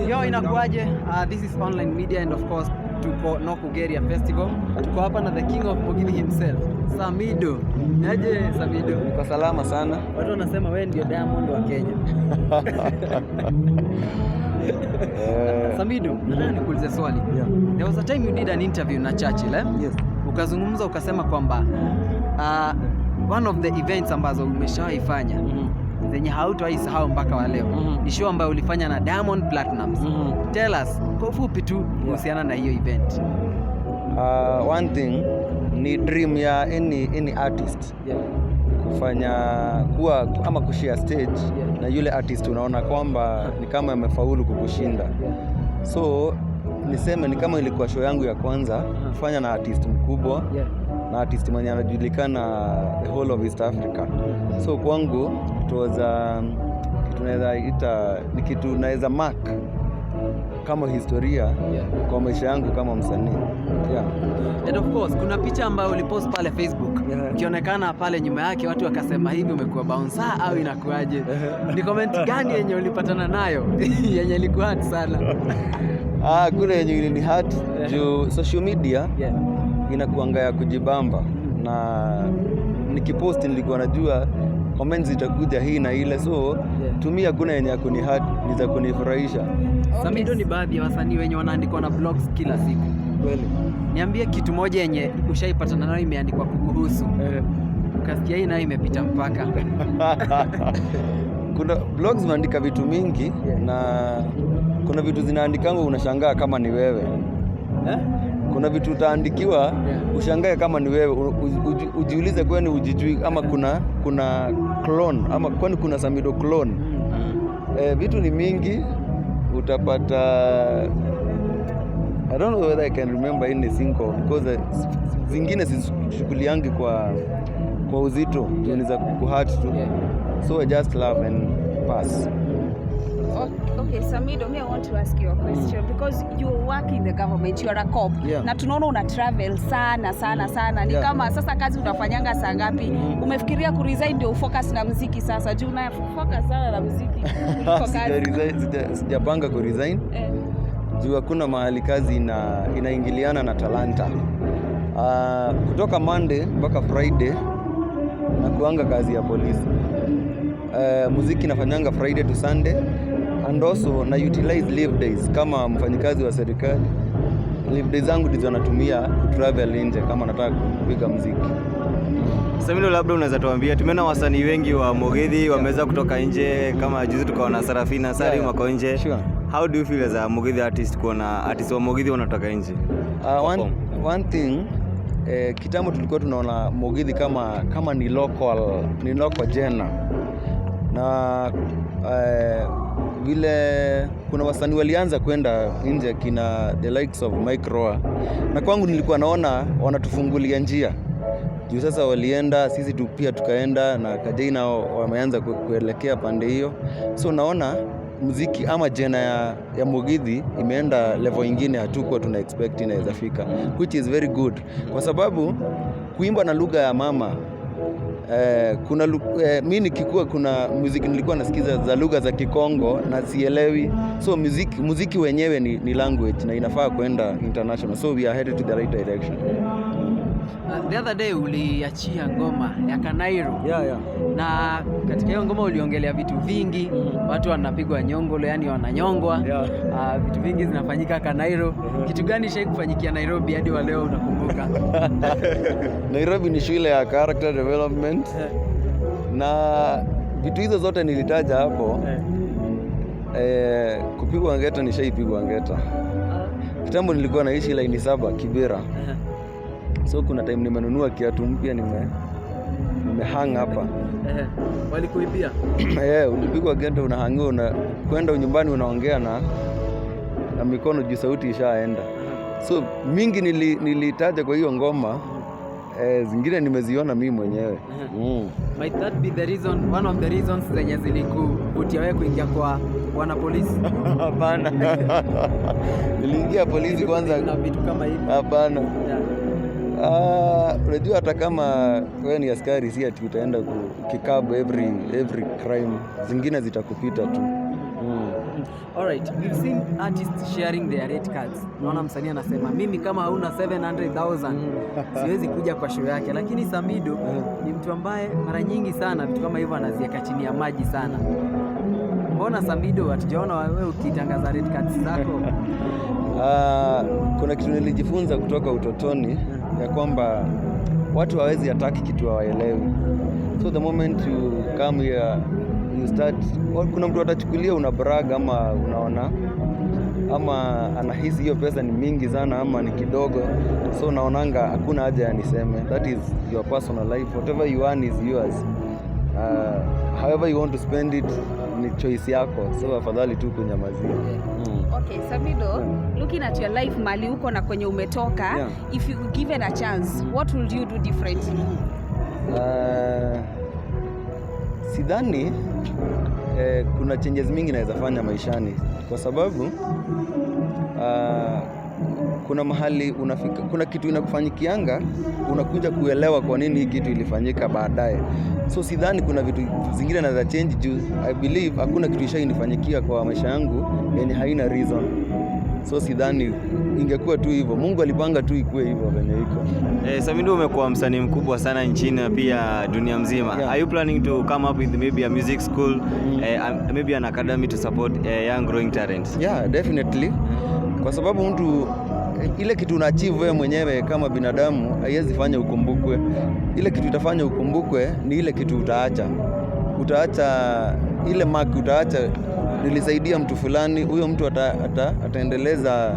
Yo, inakuaje? This is online media and of course tuko Nokugeria Festival. Tuko hapa na the king of Mugithi himself, Samidoh. Niaje, Samidoh? Niko salama sana. Watu wanasema wewe ndio Diamond wa Kenya. Samidoh, nataka nikuulize swali. There was a time you did an interview na Churchill, eh? Yes. Ukazungumza ukasema kwamba one of the events ambazo umeshawaifanya zenye hautawahi sahau mpaka wa leo ni show ambayo ulifanya na Diamond Platnumz. Tell us kwa ufupi tu kuhusiana na hiyo event. One thing ni dream ya any artist kufanya kuwa ama kushare stage na yule artist unaona kwamba ni kama amefaulu kukushinda. So niseme ni kama ilikuwa show yangu ya kwanza kufanya na artist mkubwa na artist mwenye anajulikana the whole of East Africa. So kwangu it was kitu naweza ita ni kitu naweza mark kama historia kwa maisha yangu kama msanii. Yeah. And of course kuna picha ambayo ulipost pale Facebook ukionekana pale nyuma yake, watu wakasema hivi, umekuwa bouncer au inakuaje? Ni comment gani yenye ulipatana nayo yenye ilikuwa hurt sana? Ah, kuna yenye ilini hurt juu social media inakuanga ya kujibamba, na nikipost nilikuwa najua comments zitakuja hii na ile, so to me hakuna yenye ya kuni hurt, ni za kunifurahisha. Samidoh ni baadhi ya wasanii wenye wanaandikwa na blogs kila siku. Kweli. Niambie kitu moja yenye ushaipatana nayo imeandikwa kukuhusu, ukasikia hii nayo imepita mpaka. Kuna blogs zimeandika vitu mingi na kuna vitu zinaandikangwa unashangaa kama ni wewe. Eh? Kuna vitu utaandikiwa ushangae kama ni wewe, ujiulize kwani ujijui ama kuna clone ama kwani kuna Samidoh clone. Eh, vitu ni mingi utapata. I don't know whether I can remember any single because zingine sichukuliangi kwa uzito juu ni za kuhurt tu, so I just love and pass. Okay, Samidoh, me I want to ask you a question because you work in the government, you are a cop. Na tunaona una travel sana sana sana. Ni kama sasa kazi unafanyanga saa ngapi? Umefikiria kuresign ndio ufocus na muziki sasa? Juu una focus sana na muziki kuliko kazi. Sijapanga kuresign juu hakuna mahali kazi inaingiliana na talanta. Kutoka Monday mpaka Friday na kuanga kazi ya polisi. Muziki nafanyanga Friday to Sunday and also na utilize leave days kama mfanyikazi wa serikali. Leave days zangu ndizo natumia kutravel nje kama nataka kupiga muziki. Samidoh, labda unaweza tuambia, tumeona wasanii wengi wa Mugithi wameweza kutoka nje, kama juzi tukaona Sarafina Sari wako nje. How do you feel as a Mugithi artist kuona artist wa Mugithi wanatoka nje? One thing, kitambo tulikuwa tunaona Mugithi kama ni local genre na vile kuna wasanii walianza kwenda nje kina the likes of Mike Roa, na kwangu nilikuwa naona wanatufungulia njia juu sasa walienda, sisi tu pia tukaenda, na Kajaina wameanza kuelekea pande hiyo, so naona muziki ama genre ya Mugithi imeenda level ingine hatukuwa tuna expect inaweza fika, which is very good kwa sababu kuimba na lugha ya mama, mi nikikuwa kuna muziki nilikuwa nasikiza za lugha za Kikongo na sielewi, so muziki wenyewe ni language na inafaa kwenda international, so we are headed to the right direction. The other day uliachia ngoma ya Kanairo na katika hiyo ngoma uliongelea vitu vingi, watu wanapigwa nyongolo, yani wananyongwa. Vitu vingi zinafanyika Kanairo. Kitu gani shai kufanyikia Nairobi hadi wa leo unakumbuka? Nairobi ni shule ya character development na vitu hizo zote nilitaja hapo. Kupigwa ngeta, nishaipigwa ngeta. Kitambo nilikuwa naishi Laini Saba, Kibera. So kuna time nimenunua kiatu mpya, nimehang hapa. Walikuibia? Eh, ulipigwa ngeta, unahangiwa, una kwenda nyumbani unaongea na mikono juu sauti ishaenda. So mingi nilitaja kwa hiyo ngoma, zingine nimeziona mimi mwenyewe. Might that be the reason, one of the reasons zenye zilikuvutia wewe kuingia kwa wanapolisi? Hapana. Niliingia polisi kwanza. Na vitu kama hivi. Hapana. Yeah. Ah, unajua hata kama wewe ni askari si ati utaenda kikabu every crime, zingine zitakupita tu. Alright, we've seen artists sharing their rate cards. Naona msanii anasema mimi kama hauna 700,000 siwezi kuja kwa show yake, lakini Samidoh ni mtu ambaye mara nyingi sana vitu kama hivyo anaziweka chini ya maji sana. Mbona Samidoh hatujaona wewe ukitangaza rate cards zako? Kuna kitu nilijifunza kutoka utotoni ya kwamba watu hawezi ataki kitu hawaelewi. So the moment you come here you start, kuna mtu atachukulia una brag ama unaona ama anahisi hiyo pesa ni mingi sana ama ni kidogo, so unaonanga hakuna haja ya niseme. That is your personal life, whatever you earn is yours. However you want to spend it ni choice yako, so afadhali tu kunyamazia. Okay, Samidoh, looking at your life mali uko na kwenye umetoka, if you given a chance, what would you do differently? Sidhani kuna changes mingi naweza fanya maishani kwa sababu kuna mahali unafika, kuna kitu inakufanyikianga unakuja kuelewa kwa nini hii kitu ilifanyika baadaye. So sidhani kuna vitu zingine naweza change juu I believe hakuna kitu ishainifanyikia kwa maisha yangu yenye haina reason. So sidhani, ingekuwa tu hivyo, Mungu alipanga tu ikuwe hivyo venye iko. Samidoh, umekuwa msanii mkubwa sana nchini na pia dunia mzima. Are you planning to come up with maybe a music school, maybe an academy to support young growing talents? Yeah, definitely. Kwa sababu mtu ile kitu una achieve wewe mwenyewe kama binadamu haiwezi fanya ukumbukwe. Ile kitu itafanya ukumbukwe ni ile kitu utaacha. Utaacha ile mark, utaacha nilisaidia mtu fulani, huyo mtu ataendeleza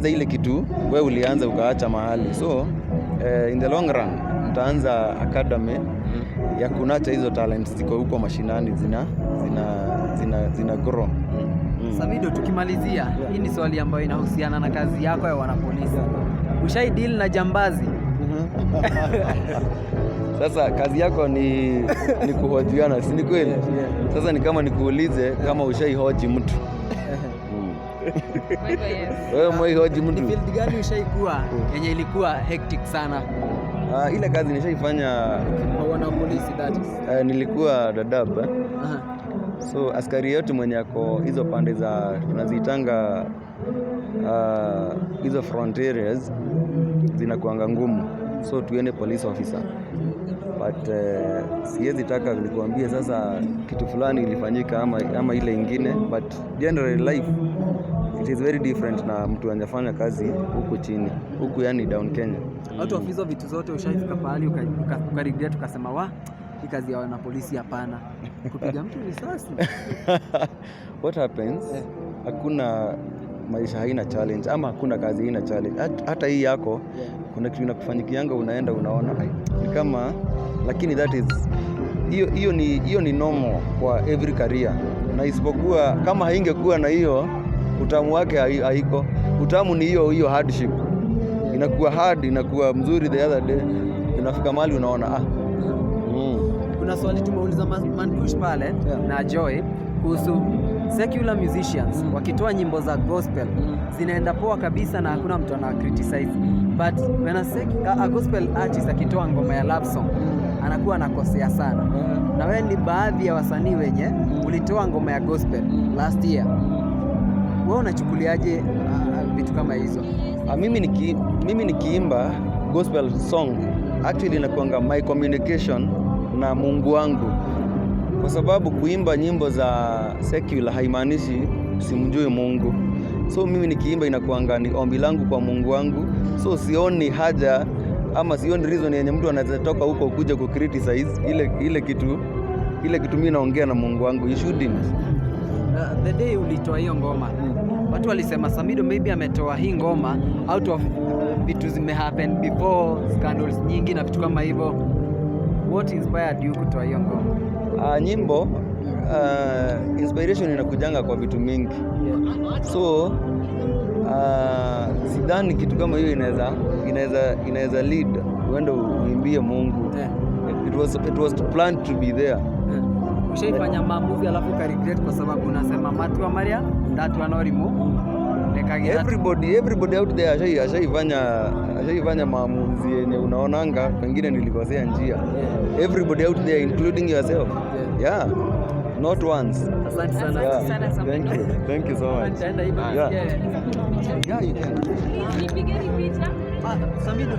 ile kitu wewe ulianza ukaacha mahali. So in the long run nitaanza academy ya kunurture hizo talents ziko huko mashinani zina grow. Samidoh, tukimalizia, hii ni swali ambayo inahusiana na kazi yako ya wanapolisi. Ushai deal na jambazi? Sasa kazi yako ni kuhojiana, si ni kweli? Sasa ni kama nikuulize kama ushaihoji mtu. Wewe umeihoji Ni mtu? field gani ushaikuwa yenye ilikuwa hectic sana? Ile kazi nishaifanya Kwa wanapolisi, that is. Nilikuwa Dadaab. So askari yetu mwenye ako hizo pande za tunaziitanga hizo frontier areas zinakuanga ngumu, so tuende police officer but siwezi taka nikuambie sasa kitu fulani ilifanyika ama ile ingine, but general life it is very different na mtu anafanya kazi huku chini huku, yani down Kenya. Out of hizo vitu zote ushaifika pahali uka regret ukasema wa hii kazi ya wanapolisi hapana, kupiga mtu risasi? What happens, hakuna maisha haina challenge ama hakuna kazi haina challenge. Hata hii yako kuna kitu inakufanyikianga unaenda unaona, "Ai, ni kama," lakini that is hiyo ni normal kwa every career, na isipokuwa kama haingekuwa na hiyo utamu wake haiko. Utamu ni hiyo hiyo hardship, inakuwa hard, inakuwa mzuri the other day, inafika mahali unaona ah. Kuna swali tumeuliza Mankush pale na Joy kuhusu secular musicians wakitoa nyimbo za gospel zinaenda poa kabisa na hakuna mtu ana criticize, but when a gospel artist akitoa ngoma ya love song anakuwa anakosea sana. Na wewe ni baadhi ya wasanii wenye ulitoa ngoma ya gospel last year. Wewe unachukuliaje vitu kama hizo? Mimi nikiimba gospel song actually inakuanga my communication na Mungu wangu, kwa sababu kuimba nyimbo za secular haimaanishi simjui Mungu. So mimi nikiimba inakuanga ni ombi langu kwa Mungu wangu, so sioni haja ama sioni reason yenye mtu anaweza toka huko kuja ku criticize ile kitu mimi naongea na Mungu wangu. You shouldn't. The day ulitoa hiyo ngoma watu walisema Samidoh maybe ametoa hii ngoma out of vitu zime happen before, scandals nyingi na vitu kama hivyo. What inspired you kutoa hiyo ngoma? Nyimbo inspiration inakujanga kwa vitu mingi, so sidhani kitu kama hiyo inaweza lead uende uimbie Mungu. It was planned to be there. Ushaifanya maamuzi alafu uka regret kwa sababu unasema matua maria ndatua no rimu nekagira? Everybody out there ashaifanya maamuzi yenye unaonanga pengine nilikosea njia. Everybody out there, including yourself. Yeah. Not once. Asante sana. Asante sana, Samido. Thank you. Thank you so much. Nitaenda hivi Yeah. nisikie. Yeah, you can. Nipigeni picha. Ah, Samido.